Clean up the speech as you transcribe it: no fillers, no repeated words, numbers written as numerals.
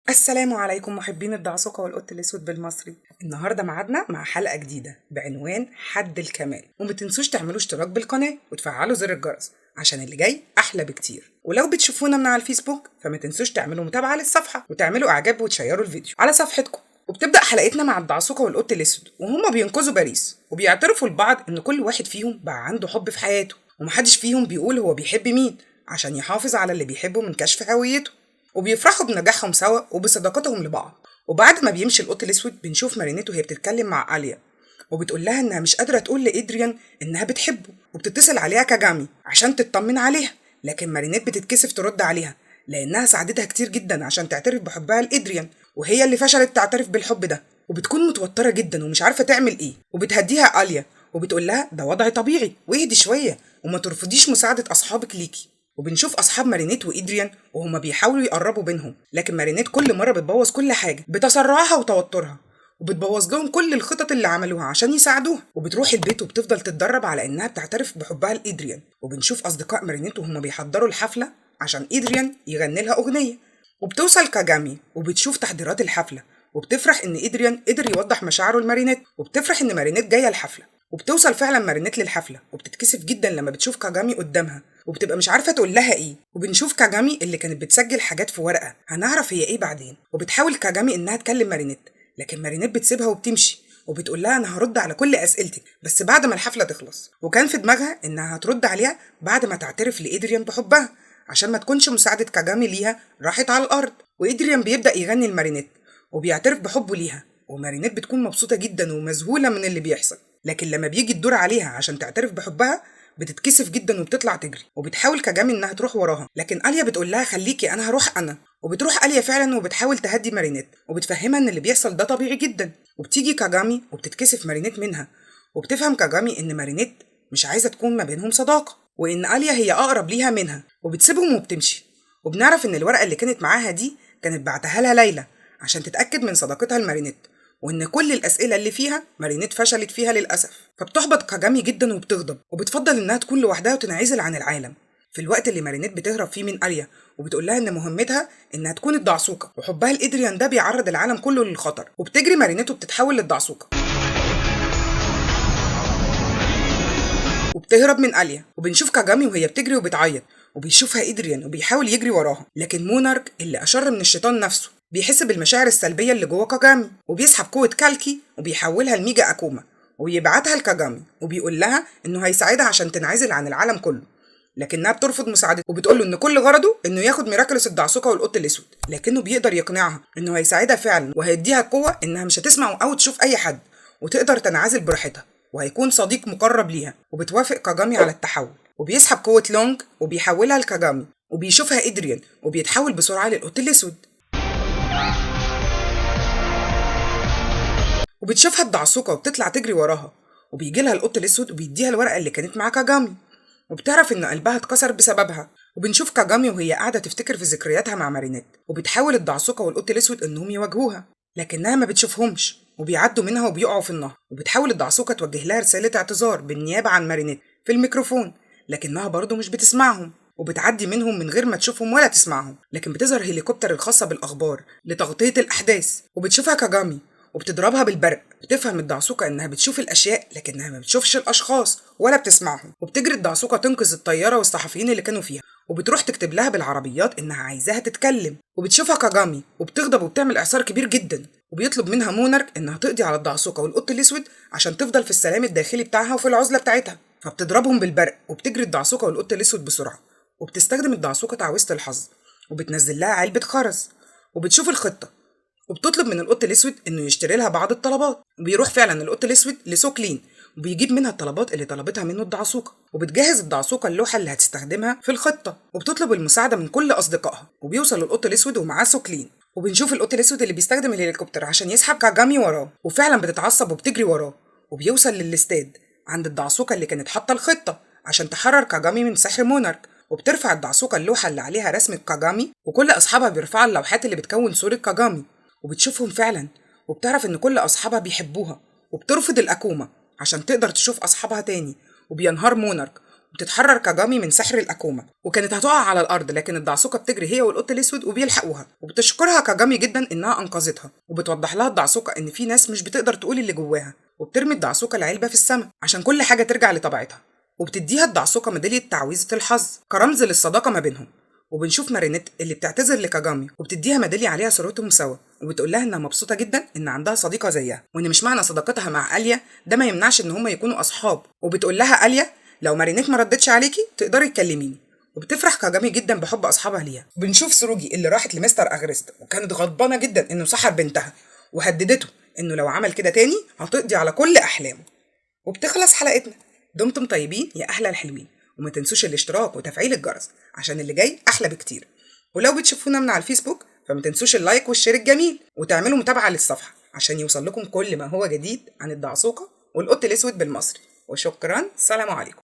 السلام عليكم محبين الدعسوقة والقط الأسود بالمصري. النهاردة معادنا مع حلقة جديدة بعنوان حد الكمال، وما تنسوش تعملوا اشتراك بالقناة وتفعلوا زر الجرس عشان اللي جاي أحلى بكتير. ولو بتشوفونا من على الفيسبوك فما تنسوش تعملوا متابعة للصفحة وتعملوا إعجاب وتشيروا الفيديو على صفحتكم. وبتبدأ حلقتنا مع الدعسوقة والقط الأسود وهما بينقذوا باريس، وبيعترفوا لبعض إن كل واحد فيهم بقى عنده حب في حياته، ومحدش فيهم بيقول هو بيحب مين عشان يحافظ على اللي بيحبه من كشف هويته. وبيفرحوا بنجاحهم سوا وبصداقتهم لبعض. وبعد ما بيمشي القط الاسود بنشوف مارينيت وهي بتتكلم مع اليا، وبتقول لها انها مش قادرة تقول لادريان انها بتحبه، وبتتصل عليها كاجامي عشان تطمن عليها، لكن مارينيت بتتكسف ترد عليها لانها ساعدتها كتير جدا عشان تعترف بحبها لادريان، وهي اللي فشلت تعترف بالحب ده، وبتكون متوترة جدا ومش عارفه تعمل ايه. وبتهديها اليا وبتقول لها ده وضع طبيعي واهدي شوية وما ترفضيش مساعدة اصحابك ليكي. وبنشوف اصحاب مارينيت وإدريان وهما بيحاولوا يقربوا بينهم، لكن مارينيت كل مرة بتبوظ كل حاجة بتسرعها وتوترها، وبتبوظ لهم كل الخطط اللي عملوها عشان يساعدوها. وبتروح البيت وبتفضل تتدرب على انها بتعترف بحبها لإدريان. وبنشوف اصدقاء مارينيت وهما بيحضروا الحفلة عشان إدريان يغني لها اغنية. وبتوصل كاجامي وبتشوف تحضيرات الحفلة، وبتفرح ان إدريان قدر يوضح مشاعره لمارينيت، وبتفرح ان مارينيت جاية الحفلة. وبتوصل فعلا مارينيت للحفله، وبتتكسف جدا لما بتشوف كاجامي قدامها، وبتبقى مش عارفه تقول لها ايه. وبنشوف كاجامي اللي كانت بتسجل حاجات في ورقة هنعرف هي ايه بعدين. وبتحاول كاجامي انها تكلم مارينيت، لكن مارينيت بتسيبها وبتمشي، وبتقول لها انا هرد على كل اسئلتك بس بعد ما الحفلة تخلص. وكان في دماغها انها هترد عليها بعد ما تعترف لإدريان بحبها عشان ما تكونش مساعدة كاجامي ليها راحت على الارض. وإدريان بيبدا يغني لمارينيت وبيعترف بحبه ليها، ومارينيت بتكون مبسوطة جدا ومذهوله من اللي بيحصل. لكن لما بيجي الدور عليها عشان تعترف بحبها بتتكسف جدا وبتطلع تجري. وبتحاول كاجامي انها تروح وراها، لكن اليا بتقول لها خليكي انا هروح انا. وبتروح اليا فعلا وبتحاول تهدي مارينيت وبتفهمها ان اللي بيحصل ده طبيعي جدا. وبتيجي كاجامي وبتتكسف مارينيت منها، وبتفهم كاجامي ان مارينيت مش عايزه تكون ما بينهم صداقه، وان اليا هي اقرب ليها منها، وبتسيبهم وبتمشي. وبنعرف ان الورقة اللي كانت معاها دي كانت بعتها لها ليلى عشان تتاكد من صداقتها لمارينيت، وان كل الاسئلة اللي فيها مارينيت فشلت فيها للاسف. فبتحبط كاجامي جدا وبتغضب، وبتفضل انها تكون لوحدها وتنعزل عن العالم. في الوقت اللي مارينيت بتهرب فيه من اليا وبتقول لها ان مهمتها انها تكون الدعسوقه، وحبها لإدريان ده بيعرض العالم كله للخطر. وبتجري مارينيت وبتتحول للدعسوقه وبتهرب من اليا. وبنشوف كاجامي وهي بتجري وبتعيط، وبيشوفها إدريان وبيحاول يجري وراها، لكن مونارك اللي اشر من الشيطان نفسه بيحس بالمشاعر السلبية اللي جوه كاجامي، وبيسحب قوة كالكي وبيحولها لميجا أكوما وبيبعتها لكاجامي، وبيقول لها إنه هيساعدها عشان تنعزل عن العالم كله، لكنها بترفض مساعدته وبتقول له إن كل غرضه إنه ياخد ميراكلس الدعسوقة والقط الأسود، لكنه بيقدر يقنعها إنه هيساعدها فعلا وهيديها قوة إنها مش هتسمع أو تشوف أي حد وتقدر تنعزل براحتها، وهيكون صديق مقرب ليها. وبتوافق كاجامي على التحول، وبيسحب قوة لونج وبيحولها لكاجامي، وبيشوفها إدريان وبيتحول بسرعة للقط الأسود. وبتشوفها الدعسوقة وبتطلع تجري وراها، وبيجي لها القط الأسود وبيديها الورقة اللي كانت مع كاجامي، وبتعرف إن قلبها اتكسر بسببها. وبنشوف كاجامي وهي قاعدة تفتكر في ذكرياتها مع مارينيت، وبتحاول الدعسوقة والقط الأسود إنهم يواجهوها، لكنها ما بتشوفهمش وبيعدوا منها وبيقعوا في النهر. وبتحاول الدعسوقة توجه لها رسالة اعتذار بالنيابة عن مارينيت في الميكروفون، لكنها برضه مش بتسمعهم وبتعدي منهم من غير ما تشوفهم ولا تسمعهم. لكن بتظهر هليكوبتر الخاصة بالأخبار لتغطية الأحداث، وبتشوفها كاجامي وبتضربها بالبرق. بتفهم الدعسوقة إنها بتشوف الأشياء لكنها ما بتشوفش الأشخاص ولا بتسمعهم. وبتجري الدعسوقة تنقذ الطيارة والصحفيين اللي كانوا فيها، وبتروح تكتب لها بالعربيات إنها عايزاها تتكلم. وبتشوفها كاجامي وبتغضب وبتعمل إعصار كبير جدا، وبيطلب منها مونارك إنها تقضي على الدعسوقة والقط الأسود عشان تفضل في السلام الداخلي بتاعها وفي العزلة بتاعتها. فبتضربهم بالبرق وبتجري الدعسوقة والقط الأسود بسرعة، وبتستخدم الدعسوقة تعويذة الحظ وبتنزل لها علبة خرز. وبتشوف الخطة وبتطلب من القط الأسود إنه يشتري لها بعض الطلبات. وبيروح فعلا القط الأسود لسوكلين وبيجيب منها الطلبات اللي طلبتها منه الدعسوقة. وبتجهز الدعسوقة اللوحة اللي هتستخدمها في الخطة، وبتطلب المساعدة من كل أصدقائها. وبيوصل القط الأسود ومعاه سوكلين، وبنشوف القط الأسود اللي بيستخدم الهليكوبتر عشان يسحب كاجامي وراه، وفعلا بتتعصب وبتجري وراه. وبيوصل للاستاد عند الدعسوقة اللي كانت حاطة الخطة عشان تحرر كاجامي من سحر مونارك. وبترفع الدعسوقة اللوحة اللي عليها رسمة كاجامي، وكل أصحابها بيرفعوا اللوحات اللي بتكون صورة كاجامي، وبتشوفهم فعلا وبتعرف إن كل أصحابها بيحبوها. وبترفض الأكوما عشان تقدر تشوف أصحابها تاني. وبينهار مونارك بتتحرر كاجامي من سحر الأكوما، وكانت هتقع على الأرض، لكن الدعسوقة بتجري هي والقط الأسود وبيلحقوها، وبتشكرها كاجامي جدا إنها أنقذتها، وبتوضح لها الدعسوقة إن في ناس مش بتقدر تقول اللي جواها، وبترمي الدعسوقة العلبة في السماء عشان كل حاجة ترجع لطبيعتها، وبتديها الدعسوقة ميدالية تعويذة الحظ كرمز للصداقة ما بينهم. وبنشوف مارينيت اللي بتعتذر لكاجامي وبتديها ميدالية عليها صورتهم سوا، وبتقول لها انها مبسوطة جدا ان عندها صديقه زيها، وان مش معنى صداقتها مع اليا ده ما يمنعش ان هما يكونوا اصحاب. وبتقول لها اليا لو مارينيت ما ردتش عليكي تقدري تكلميني. وبتفرح كاجامي جدا بحب اصحابها ليها. بنشوف سروجي اللي راحت لمستر اغريست وكانت غضبانه جدا انه سحر بنتها، وهددته انه لو عمل كده تاني هتقضي على كل احلامه. وبتخلص حلقتنا. دمتم طيبين يا احلى الحلوين، وما تنسوش الاشتراك وتفعيل الجرس عشان اللي جاي احلى بكتير. ولو بتشوفونا من على الفيسبوك فما تنسوش ال like وال share الجميل، وتعملوا متابعة للصفحة عشان يوصل لكم كل ما هو جديد عن الدعسوقة والقط الاسود بالمصري. وشكرا، سلام عليكم.